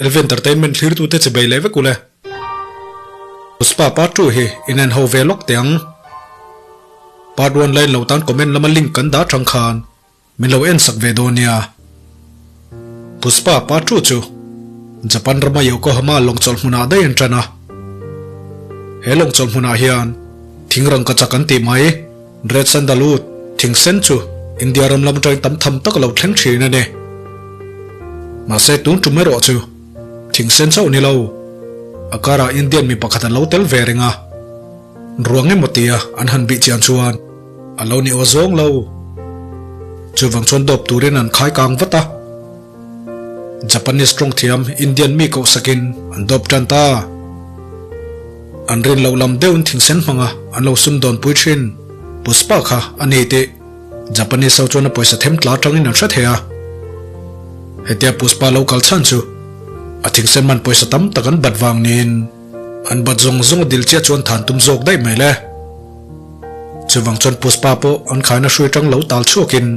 LV Entertainment thlirtute che bei leh vek ule. Puspa part 2 hi in en ho ve lawk teh ang. Part 1 la en lo tan comment lama link kan dah tang khan min lo en sak ve dawn nia. Puspa part 2 chu Japan rama Yokohama lawngchawlh hmunah daih an tan a. He lawngchawlh hmunah hian thing rangkachak an tih mai. Red Sandalwood thing sen chu India ram lam atangin tam tham tak a lo thleng thin a ni. Mahse tun tum erawh chu thing sen chauh ni lo, a karah Indian mi pakhat an lo tel ve reng a, ruang emaw tia an han bih chian chuan a lo ni aw zawng lo. Chuvang chuan dawp turin an khai kang vat a. Japanese tawng thiam Indian mi koh sakin an dawp tan ta. An rin loh lam deuhin thingsen hmanga an lo sumdawnpui thin. Puspa kha a ni tih Japanese ho chuan a pawisa them tla atangin an hre thei a. Hetia Puspa lo kal chhan chu a thingsen man pawisa tam tak an bat vang niin an bat zawng zawng a dil chiah chuan than tum zawk daih mai le. Chuvang chuan Puspa pawh an khaina hrui tang lo tal chhuakin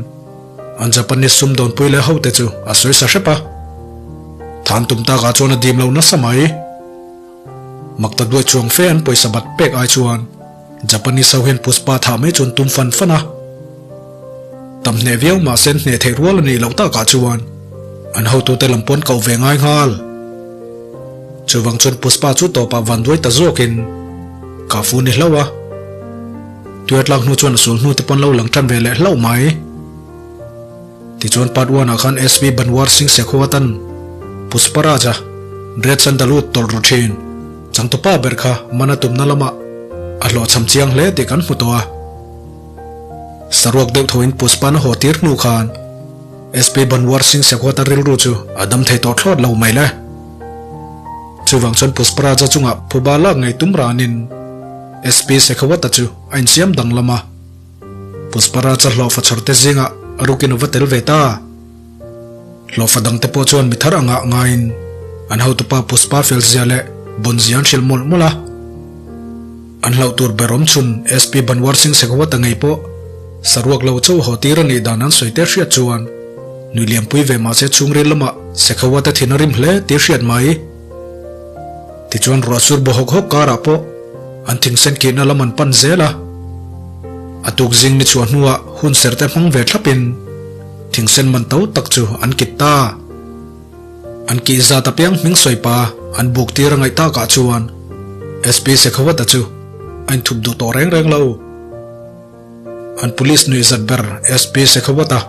An Japanese sumdawnpui leh hote chu a sawi sa hrep a. Than tum takah chuan a dim lo nasa mai. Makta duai chuang fe an pawisa bat pek ai chuan Japanese ho hian Puspa thah mai chuan tum fan fan a. Tam hneh viau mahse an hneh theih rual a nih loh takah chuan an hotute lam pawn koh ve ngai nghal. Chuvang chuan Puspa chu tawpah van duai ta zawkin ka fu ni hlauh a. Tuia tlak hnu chuan a sul hnu te pawn lo lang tan ve leh hlauh mai. Tichuan part one ah khan SV Banwar Singh Sekhawatan Pushparaja Red Sandalwood tawlh ru thin changtupa ber kha mana tumna lamah a hlawhchham chiang hle tih kan hmu tawh a. Saruak deuh thoin Pushpana haw tir hnu khan SP Banwar Singh Sekhawata rilru chu a dam thei tawh thlawt lo mai le. Chuvang chuan Pushparaja chungah phuba lak ngei tum ranin SP Shekhawat-a chu a insiam danglam a. Pushparaja hlawhfa chhawrte zingah a rukin a va tel ve ta. Hlawhfa dangte pawh chuan mi thar angah ngaiin an hotupa Pushpa felzia leh bawnzia an hrilh mawlh mawlh a. An hlauh tur ber awm chhun SP Banwar Singh Shekhawat-a ngei pawh saruak lo chauh haw tir a nih dan an sawi te hriat chuan nui liampui ve mahse chhungril lamah Shekhawat-a thin a rim hle tih hriat mai. Tichuan ruah sur baw hawk hawk karah pawh an thingsen kihna lam an pan zel a. A tuk zing ni chhuah hnuah hun serte hmang ve thlapin thingsen man to tak chu an kit ta. An kih zat apiang hming sawi pa an buk tir a ngaih takah chuan SP Shekhawat-a chu a inthup duh tawh reng reng lo. An police nuihzat ber SP Shekhawat-a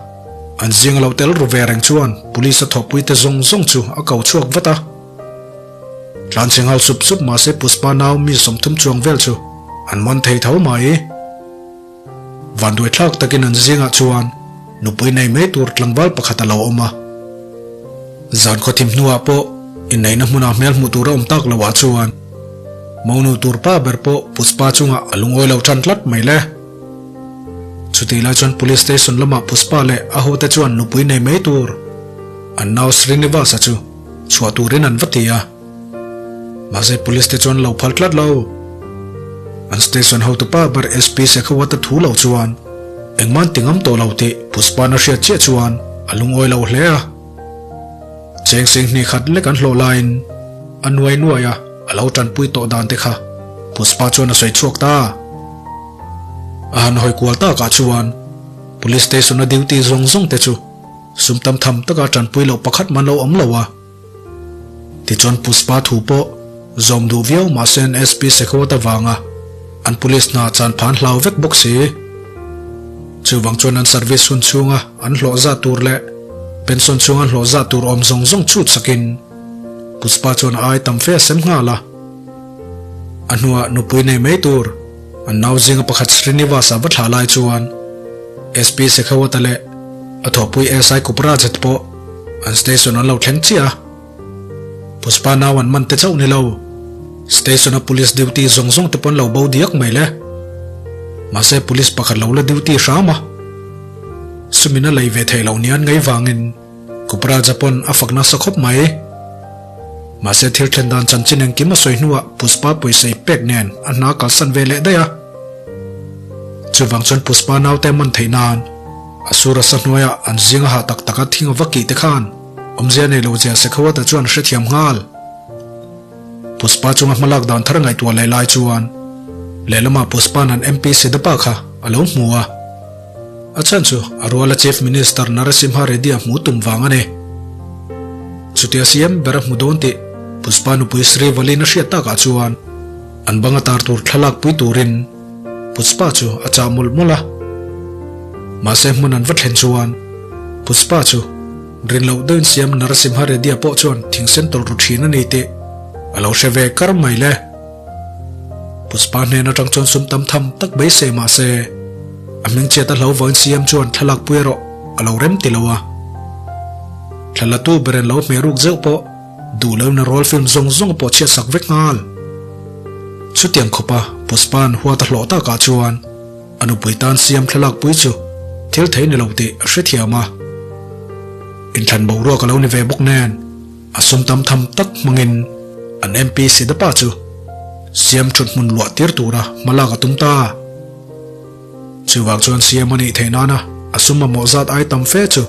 an zing a lo tel ru ve reng chuan police a thawhpuite zawng zawng chu a ko chhuak vat a. Tlanchhe nghal sup sup mahse Puspa nau mi 30 chuang vel chu an man thei tho mai. Vanduai thlak takin an zingah chuan nupui nei mai tur tlangval pakhat a lo awm a. Zan khawthim hnuah pawh inneihna hmunah hmel hmuh tur a awm tak loah chuan monu tur pa ber pawh Puspa chungah a lungawi lo tan tlat mai le. Chutih lai chuan Police Station lamah Puspa leh a hote chuan nupui nei mai tur an nau Srinivasa chu chhuah turin an va ti a. Mahse police te chuan lo phal tlat lo. An station hotupa ber SP Shekhawat-a thu lo chuan engmah an ti ngam tawh lo tih Pushpan a hriat chiah chuan a lungawi lo hle a. Cheng sing hnih khat lek an hlawh laiin a nuai nuai a, a lo tanpui tawh dan te kha Pushpa chuan a sawi chhuak ta. A han hawi kual takah chuan police station-a duty zawng zawng te chu Sum tam tham taka tanpui loh pakhat man lo awm lo a. Tichuan Pushpa thu pawh zawm duh viau mahse an SP Shekhawat avanga an police hna chan phan hlau vek bawk si. Chuvang chuan an service hun chhunga an hlawh zat tur leh pension chhunga an hlawh zat tur awm zawng zawng chhut sakin Pushpa chuan a ai tam fe a sem nghal a. A hnuah nupui nei mai tur an nau zinga pakhat Srinivasa va thlah lai chuan SP Shekhawat-a leh A thawhpui SI Kupraj te pawh an station an lo thleng chiah a. Puspa nau an man te chauh ni lo. Station a police duty zawng zawng te pawh an lo bo diak mai le. Mahse police pakhat lo la duty hram a. Sumin a lei ve theih loh nia an ngaih vangin Kupraja pawn a fak nasa khawp mai. Mahse thil thlen dan chanchin engkim a sawi hnuah Puspa pawisa i pek nen a hna kalsan ve leh daih a. Chuvang chuan Puspa naute a man theih nan A sur a sa hnuaiah an zing a hah tak tak a thing a va kih te khan Awmzia nei lo zia Shekhawat-a chuan hrethiam nghal. Puspa chunga hmalak dan thar ngaihtuah leh lai chuan lehlamah Puspa'n an MP Siddhapa kha a lo hmu a. A chhan chu a ruala Chief Minister Narasimha Reddy-a hmu tum vang a ni. Chutia CM ber a hmu dawn tih Puspa nupui Sri Valin a hriat takah chuan an banga tar tur thlalak pui turin Puspa chu a chah mawlh mawlh a. Mahse hmun an va thlen chuan Puspa chu rin loh deuhin CM Narasimha Reddy-a pawh chuan thingsen tawlh ru thin a ni tih a lo hre ve kar mai le. Puspa hnen atang chuan sum tam tham tak beisei mah se, a hmingchhiat a hlo vangin CM chuan thlalak pui erawh a lo rem ti lo a. Thlalatu beren lo hmeh ruk zeuh pawh duh loin a roll film zawng zawng a pawh chhiat sak vek nghal. Chutiang khawpa Puspa'n huat a hlawh takah chuan a nupui tan CM thlalak pui chu thil thei ni lo tih a hrethiam a. Inthlan boruak a lo ni ve bawk nen. A sum tam tham tak hmangin an MP Sidapa chu CM thut hmun luah tir tura hma lak a tum ta. Chuvang chuan CM a nih theih nana a sum mamawh zat ai tam fe chu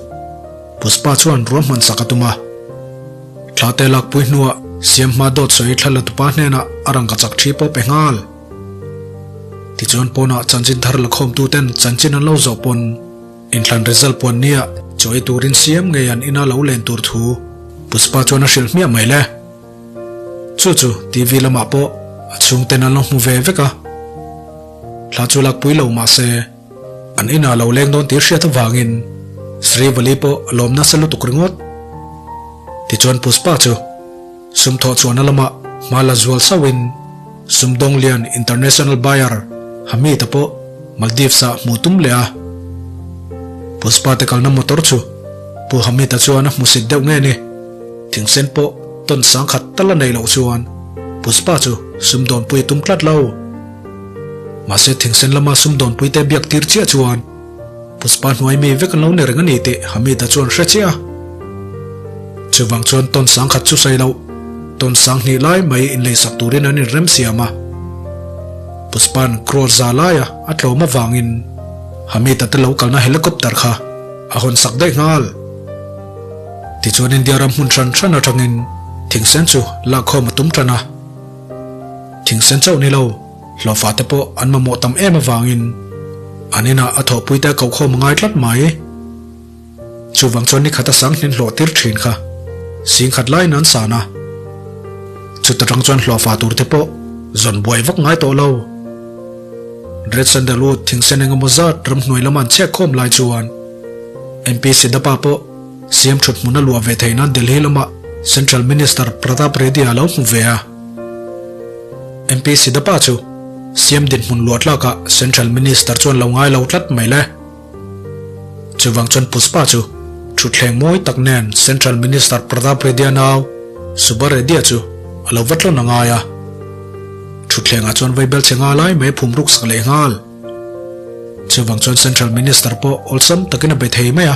Puspa chuan ruahman sak a tum a. Thla te lakpui hnuah CM hma dawt sawi thla la tupa hnenah a rangka chak thi pawh pe nghal. Tichuan pawnah chanchin thar la khawmtuten chanchin an lo zawh pawn, Inthlan result puan nia chaw ei turin siam ngei an ina lo len tur thu Puspa chuan a hrilh hmiah mai le. Chu chu TV lamah pawh a chhungten an lo hmu ve vek a. Thla chu lakpui lo mah se an inah lo leng dawn tih hriat avangin Sri Vali pawh a lawm nasa lutuk ringawt. Tichuan Puspa chu sum thawh chhuahna lamah hma la zual sauhin Sumdawng lian International Buyer Hamid-a pawh Maldives-ah hmuh tum leh a. Puspa te kalna motor chu Pu Hamid-a chuan a hmusit deuh nge ni? Thingsen pawh tawn sangkhat tal a neih loh chuan Puspa chu sumdawnpui a tum tlat lo. Mahse thingsen lama sumdawnpui te biak tir chiah chuan Puspa hnuai mi vek an lo ni reng a ni tih Hamid-a chuan hre chiah a. Chuvang chuan tawn sangkhat chu sawi loh, tawn sanghnih lai mai inleisak turin an inremsiam a. Puspa'n crore za laia a tlawm avangin Hamid-a te lo kalna helicopter kha a hawn sak daih nghal. Tichuan India ram hmun hran hran atangin thingsen chu lakkhawm a tum tan a. Thingsen chauh ni lo. Hlawhfa te pawh an mamawh tam em avangin an inah a thawhpui te a koh khawm a ngai tlat mai. Chuvang chuan nikhat a sang hnin hlawh tir thin kha singkhat laiin an san a. Chuta tang chuan hlawhfa tur te pawh zawn buai vak ngai tawh lo. Red Sandalwood thingsen engemaw zat ramhnuai lama an chhek khawm lai chuan MP Siddhapa pawh CM thut hmun a luah ve theih nan Delhi lamah Central Minister Pratap Reddy a lo hmu ve a. MP Siddhapa chu CM dinhmun luah tlakah Central Minister chuan lo ngai lo tlat mai le. Chuvang chuan Puspa chu thutthleng mawi tak nen Central Minister Pratap Reddy-a nau Subba Reddy-a chu a lo va tlawn a ngai a. Thutthlengah chuan vaibel che nga lai mai a phum ruk sak leh nghal. Chuvang chuan Central Minister pawh awlsam takin a be thei mai a.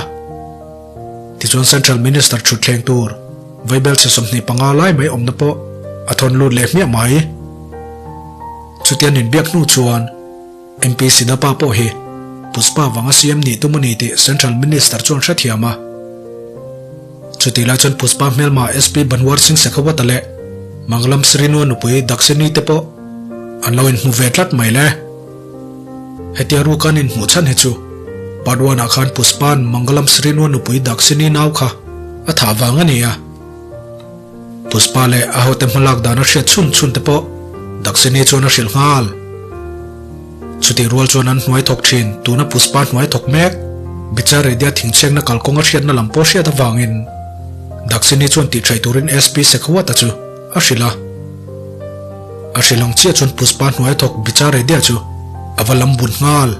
Tichuan Central Minister thutthleng tur Vaibel chhe 25 lai mai awmna pawh a thawn lut leh hmiah mai. Chutian inbiak hnu chuan MP Siddhapa pawh hi Puspa vanga CM nih tum a ni tih Central Minister chuan hrethiam a. Chutih lai chuan Puspa hmelma SP Banwar Singh Shekhawat-a leh Mangalam Srinua nupui Daksini te pawh an lo inhmu ve tlat mai le. Hetia ruka an inhmuh chhan hi chu Part one ah khan Puspa'n Mangalam Srinua nupui Daksini nau kha a thah vang a ni a. Puspa leh a hote hmalak dan a hriat chhun chhun te pawh Daksini chuan a hrilh nghal. Chutih rual chuan an hnuai thawk thin tuna Puspa hnuai thawk mek Bichar Reddy-a thingchhekna kalkawng a hriatna lam pawh hriat avangin Daksini chuan tihṭhaih turin SP Shekhawat-a chu a hrilh a. A hrilh ang chiah chuan Puspa hnuai thawk Bichar Reddy-a chu a va lam bun nghal.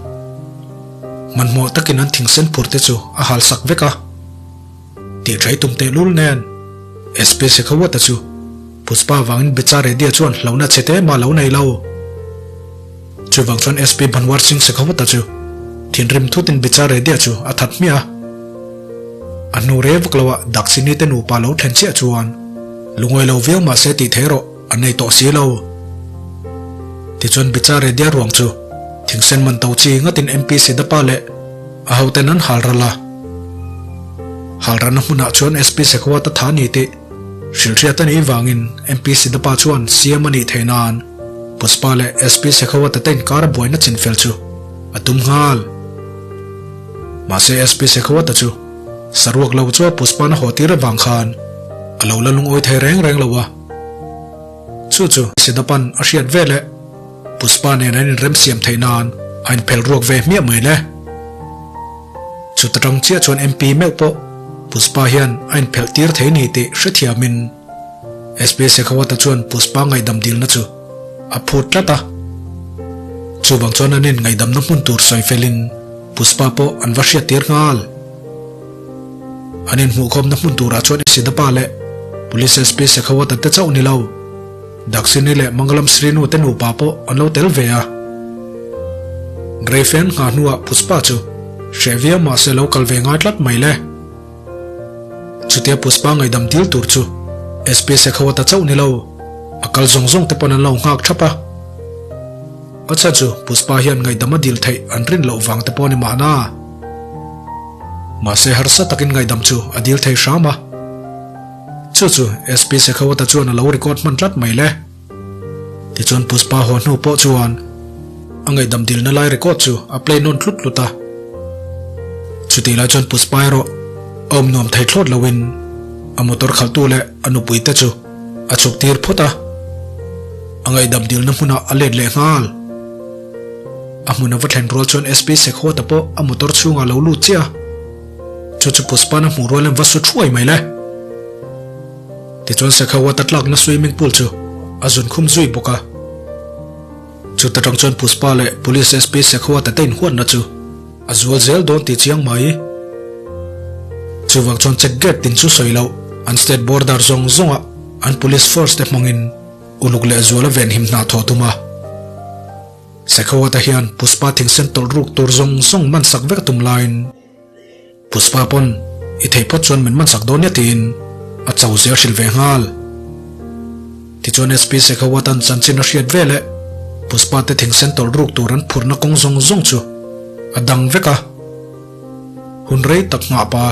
Hmanhmawh takin an thingsen phur te chu a hal sak vek a. Tihṭhaih tum tehlul nen SP Shekhawat-a chu Puspa vangin Bichar Reddy-a chuan hlauhna chhe te mah lo nei lo. Chuvang chuan SP Bhanwar Singh Shekhawat-a chu thinrim thutin Bichar Reddy-a chu a that hmiah a. A hnu rei vak loah Daksini te nupa lo thlen chiah chuan lungawi lo viau mah se tih theih erawh an nei tawh si lo. Tichuan Bichar Reddy-a ruang chu thingsen man to chi ngatin MP Siddhapa leh a hoten an hal ral a. Halrana hmunah chuan SP Shekhawat a tha ni tih hrilhhriat a nih vangin MP Sidapa chuan CM a nih theih nan Pushpa leh SP Shekhawat-a te inkar a buaina chinfel chu a tum nghal. Mahse SP Shekhawat-a chu saruak lo chu a Pushpa'n a haw tir avang khan a lo la lungawi thei reng reng lo a. Chu chu Sidapan a hriat veleh Pushpa nen an inremsiam theih nan a inphelh ruak ve hmiah mai le. Chuta tang chiah chuan MP meuh pawh Pushpa hian a inphelh tir thei ni tih hrethiamin SP Shekhawat-a chuan Pushpa ngaihdam dilna chu a phut tlat a. Chuvang chuan an inngaidamna hmun tur sawi felin Pushpa pawh an va hriat tir nghal. An inhmuhkhawmna hmun turah chuan Sidapa leh Police SP Shekhawat-a te chauh ni lo, Daksini leh Mangalam Srinu te nupa pawh an lo tel ve a. Reifen nghah hnuah Pushpa chu hreh viau mahse lo kal ve ngai tlat mai le. Chutia Pushpa ngaihdam dil tur chu SP Shekhawat-a chauh ni lo, a kal zawng zawng te pawn an lo nghak thap a. A chhan chu Pushpa hian ngaihdam a dil theih an rin loh vang te pawh a ni mahna. Mahse harsa takin ngaihdam chu a dil thei hram a. Chu chu SP Shekhawat-a chuan a lo record hman tlat mai le. Tichuan Pushpa haw hnu pawh chuan a ngaihdam dilna lai record chu a play nawn tlut tlut a. Chutih lai chuan Pushpa erawh a awm nuam thei thlawt loin a motor khalhtu leh a nupui te chu a chhuk tir phawt a. A ngaihdam dilna hmunah a let leh nghal. A hmun a va thlen rual chuan SP Shekhawat-a pawh a motor chhungah a lo lut chiah a. Chu chu Pushpana hmuh rual in va su thuai mai le. Tichuan Shekhawat a tlakna swimming pool chu a zun khum zui bawk a. Chuta tang chuan Pushpa leh Police SP Shekhawat a te inhuatna chu a zual zel dawn tih chiang mai. Chuvang chuan check gate tin chu sawi loh an state border zawng zawngah an police force te hmangin uluk leh zual a venhim hna thawh tum a. Shekhawat-a hian Pushpa thingsen tawlh ruk tur zawng zawng man sak vek tum laiin Pushpa pawn i theih phawt chuan min man sak dawn nia tiin a cho zia hrilh ve nghal. Tichuan SP Shekhawat-a'n chanchin a hriat veleh Pushpa te thingsen tawlh ruk tur an phurna kawng zawng zawng chu a dang vek a. Hun rei tak nghah pa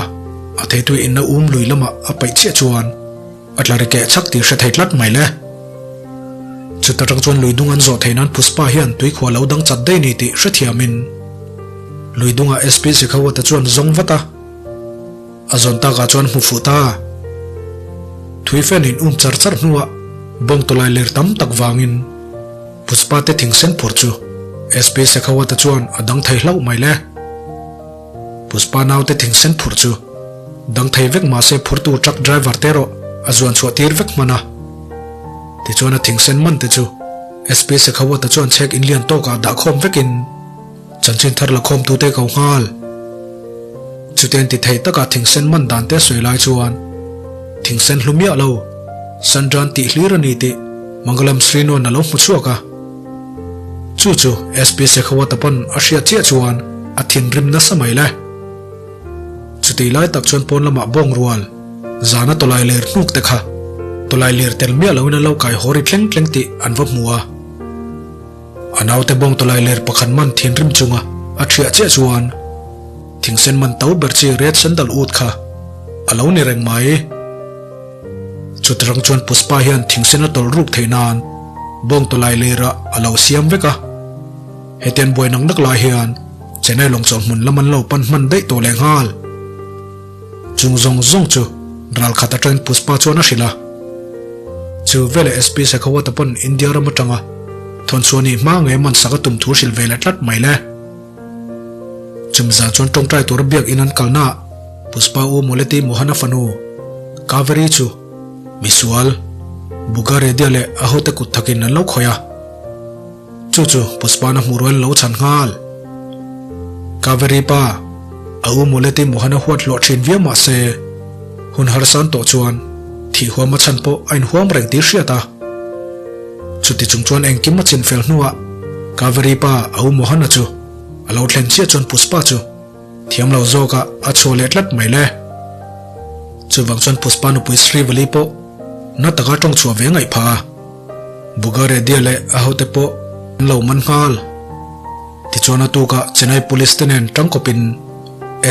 a theitui inna um lui lamah a paih chiah chuan A tla ri keh chak tih hre thei tlat mai le. Chuta tang chuan lui dung an zawh theih nan Pushpa hian tuikhua lo dang chat daih ni tih hrethiamin lui dungah SP Shekhawat-a chuan zawng vat a. A zawn takah chuan hmu fuh ta. Thui fan in um char char hnuah bawng tawlai ler tam tak vangin Pushpa te thingsen phur chu SP Shekhawat-a chuan a dang thei hlauh mai le. Pushpa naute thingsen phurh chu dang thei vek mahse phurtu truck driver te erawh a zuan chhuah tir vek hman a. Tichuan a thingsen man te chu SP Shekhawat-a chuan chhek in lian tawkah dah khawm vekin chanchin thar la khawm tute ko nghal. Chutiang ti thei taka thingsen man dan te sawi lai chuan thingsen hlu miah lo Sandran tih hlir a ni tih Mangalam Srinawn a lo hmu chhuak a. Chu chu SP Shekhawat-a pawn a hriat chiah chuan a thinrim nasa mai le. Chutih lai tak chuan pawn lamah bawng rual, zana tawlai ler hnuk te kha tawlai ler tel miah loin an lo kai haw ri tleng tleng tih an va hmu a. A naute bawng tawlai ler pakhat man thinrim chunga a thiah chiah chuan thingsen man to ber chi red sandal ut kha a lo ni reng mai. Chutirang chuan Pushpa hian thingsen a tawlh ruk theih nan bawng tawlai lerah a lo siam vek a. Hetiang buai nak nak lai hian Chennai lawng chawlh hmun lam an lo pan hman daih tawh leh nghal. Chung zawng zawng chu ral khat atangin Pushpa chuan a hrilh a. Chu veleh SP Shekhawat-a pawn India ram atanga thawnchhuah nih hma ngei man sak a tum thu hrilh ve leh tlat mai le. Chumi zan chuan tawngtai tura biakinn an kalnaah Pushpa U Moleti Mohana fanu Kaveri chu misual Bugaredia leh a hote kut thakin an lo khawih a. Chu chu Pushpana hmuh rual lo chhan nghal. Kaveri pa a U Moleti Mohana huat hlawh thin viau mah se hun harsan tawh chuan thih huam a chhan pawh a inhuam reng tih hriat a. Chuti chung chuan engkim a chin fel hnuah Kaveri pa a u Mohana chu a lo thlen chiah chuan Pushpa chu thiam lo zawkah a chhuah leh tlat mai le. Chuvang chuan Pushpa nupui Srivali pawh na taka tawng chhuah ve ngaih phah a, Bugaredia leh a hote pawh an lo man nghal. Tichuan a tukah Chennai Police te nen tangkawpin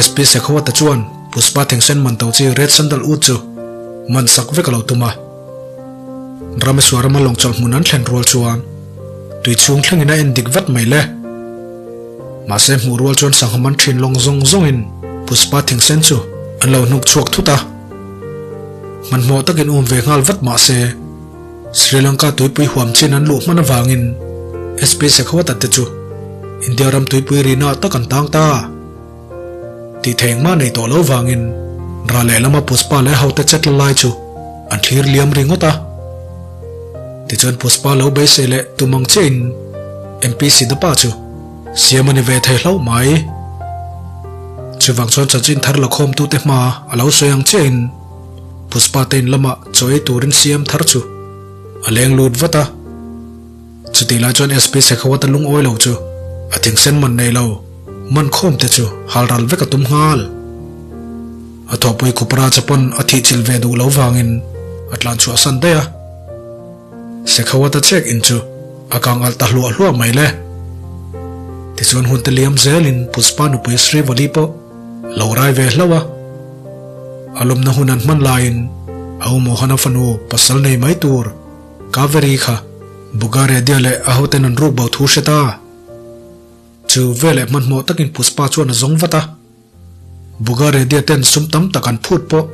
SP Shekhawat-a chuan. Puspa thingsen man to chi Red Sandal Wood chu man sak vek a lo tum a. Rameswaram a lawng chawlh hmun an thlen rual chuan tui chhung thlengin a en dik vat mai le. Mahse hmuh rual chuan sangha man thin lawng zawng zawngin Puspa thingsen chu an lo hnuk chhuak thut a. Hmanhmawh takin um ve nghal vat mahse Sri Lanka tuipui huam chin an luh hman avangin SP Shekhawat-a te chu India ram tuipui rina ah tak an tang ta. Tih thei engmah nei tawh lo vangin ra lehlama Puspa leh hote chet la lai chu an thlir liam ringawt a. Tichuan Puspa lo beisei leh tum ang chiahin MP Sidapa chu siam a ni ve thei hlauh mai. Chuvang chuan chanchin thar la khawmtute hma a lo sawi ang chiahin Puspa te in lamah chaw ei turin siam thar chu a leng lut vat a. Chutih lai chuan SP Shekhawat a lungawi lo chu a thingsen man nei lo man khawm te chu hal ral vek a tum nghal. A thawhpui Kuparaja pawn a thih chilh ve duh lo vangin a tlan chhuah san daih a. Shekhawat a chek in chu a kang alh ta hluah hluah mai le. Tichuan hun te liam zelin Puspa nupui Srivali pawh lo rai ve hlauh a. A lawmna hun an hman laiin a u Mohana fanu pasal nei mai tur Kaveri kha Bulgaria dia leh a hoten an ruk bo thu hre ta. Chu veleh hmanhmawh takin Puspa chuan a zawng vat a. Bulgaria dia ten sum tam tak an phut pawh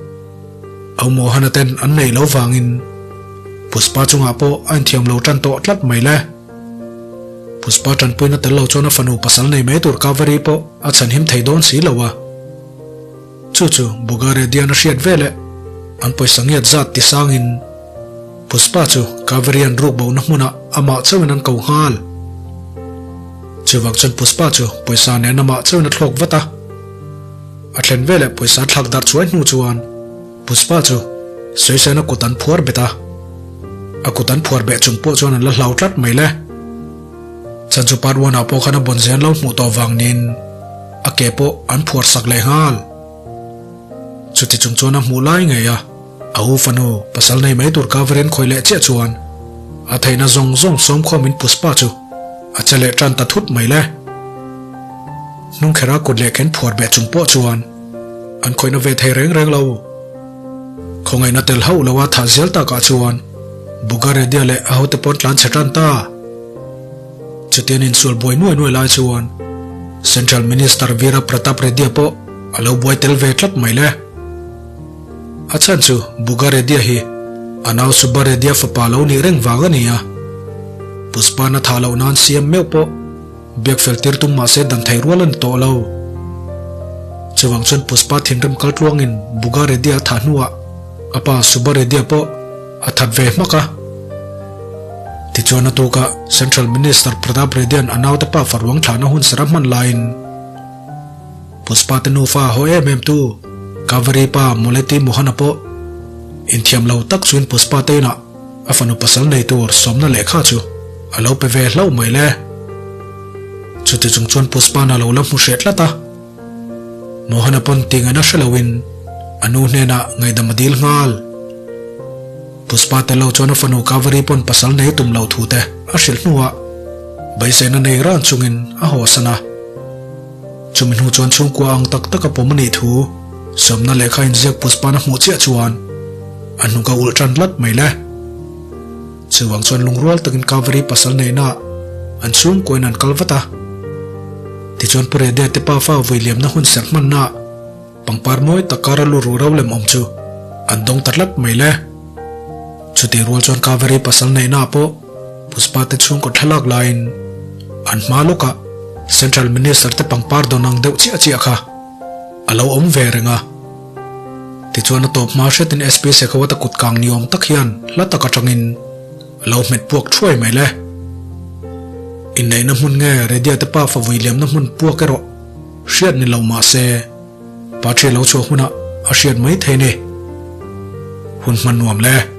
Au Mohana ten an neih lo vangin Puspa chungah pawh a inthiam lo tan tawh tlat mai le. Puspa tanpuina tel lo chuan a fanu pasal nei mai tur Kaveri pawh a chhanhim thei dawn si lo a. Chu chu Bulgaria dian a hriat veleh an pawisa ngiat zat ti sangin Puspa chu Kaverian rukbohna hmunah amah chauhin an ko nghal. Chuvang chuan Puspa chu pawisa nen amah chauhin a thlawk vat a. A thlen veleh pawisa thlak darh chuai hnu chuan Puspa chu sawisena kut an phuar bet a. A kut an phuar beh chung pawh chuan an la hlau tlat mai le. Chan chu part one ah pawh khan a bawn zel lo hmuh tawh vang niin a ke pawh an phuar sak leh nghal. Chuti chung chuan a hmuh lai ngei a, a u fanu pasal nei mai tur Kaverian khawi leh chiah chuan a theihna zawng zawng sawmkhawm in Puspa chu a che leh tan ta thut mai le. Hnungkhera kut leh khen phuar beh chung pawh chuan an khawihna ve thei reng reng lo. Khawngaihna tel hauh lo a thah zel takah chuan Bugaredia leh a hote pawn tlan chhe tan ta. Chutian insual buai nuai nuai lai chuan Central Minister Veera Pratap Reddy-a pawh a lo buai tel ve tlat mai le. A chhan chu Buga Reddy-a hi a nau Subba Reddy-a fapa lo nih reng vang a ni a. Pushpana thah loh nan siam meuh pawh biak fel tir tum mahse dan thei rual a ni tawh lo. Chuvang chuan Pushpa thinrim kal tluangin Buga Reddy-a thah hnuah a pa Subba Reddy-a pawh a that ve hmak a. Tichuan a tukah Central Minister Pratap Reddy-a'n a naute pa faruang thlahna hun sara hman laiin Puspa te nufa a haw em em tu Kaveri pa Moleti Mohana pawh inthiam lo tak chuin Puspa te inah a fanu pasal nei tur sawmna lehkha chu a lo pe ve hlauh mai le. Chuti chung chuan Puspa'n a lo la hmu hreh tlat a. Mohana pawn tingaina hre loin a nu hnenah ngaihdam a dil nghal. Puspa tel lo chuan a fanu Kaveri pawn pasal nei tum lo thu te a hrilh hnuah beiseina nei ran chungin a hawsan a. Chumi hnu chuan chhungkua ang tak taka pawm a nih thu sawmna lehkha inziak Puspa'n a hmuh chiah chuan a hnuk a ulh tan tlat mai le. Chuvang chuan lungrual takin Kaveri pasal neihna an chhungkuain an kal vat a. Tichuan Pu Redea te pafa vui liamna hun serh hmanna pangpar mawi tak kara lu ruh ro lem awm chu an dawng ta tlat mai le. Chutih rual chuan Kaveri pasal neihna pawh Puspa te chhungkaw thlalak laiin an hma lawkah Central Minister te pangpar dawn ang deuh chiah chiah kha a lo awm ve reng a. Tichuan a tawp hma hretin SP Shekhawat a kut kang ni awm tak hian hla tak atangin a lo hmet puak thuai mai le. Inneihna hmun nge Redia te pa fa vui liamna hmun puak erawh hriat ni lo mah se Patria lo chhuah hunah a hriat mai thei ni. Hun hman nuam le.